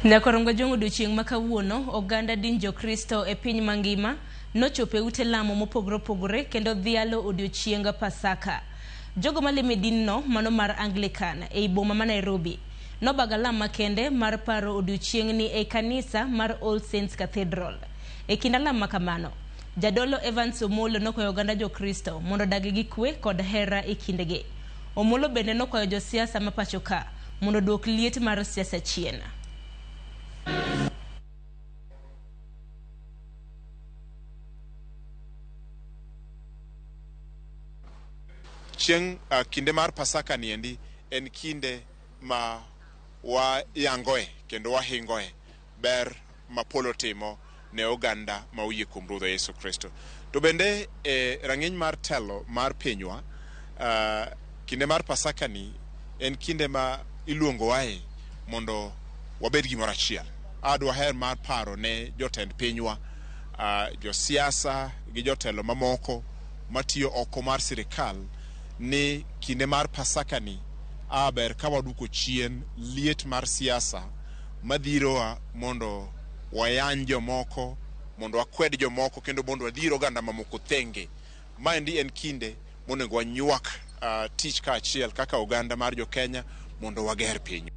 Nyakorongo Jong odiochieng' ma kawuono, oganda din Jokristo e piny mangima nochopo e ute lamo mopogore opogore kendo dhialo odiochieng Pasaka. Jogo malemo e din no, mano mar Anglican, ei boma ma Nairobi, nobago alam makende mar paro odiochieng'ni ei kanisa mar All Saints Cathedral. E kind alam ma kamano, Jadolo Evans Omolo nokwayo oganda Jokristo mondo odag gi kwe kod hera e kindgi. Omolo bende nokwayo josiasa ma pacho ka mondo oduok liet mar siasa chien. Chieng' kinde mar Pasaka niendi en kinde ma wayangoe kendo wahingoe ber ma polo timo ne oganda ma oyie kuom Ruodhwa Yesu Kristo. To bende e rang'iny mar telo mar pinywa, kinde mar Pasaka ni en kinde ma iluongowae mondo wabed gimoro achiel. A dwaher mar paro ne jotend pinywa, josiasa gi jotelo mamoko matiyo oko mar sirikal ni kinde mar Pasaka ni a ber ka waduoko chien liet mar siasa madhirowa mondo wayany jomoko, mondo wakwed jomoko kendo mondo wadhir oganda mamoko thenge. Maendi en kinde monego wanywak tich kaachiel kaka oganda mar jo Kenya mondo wager piny.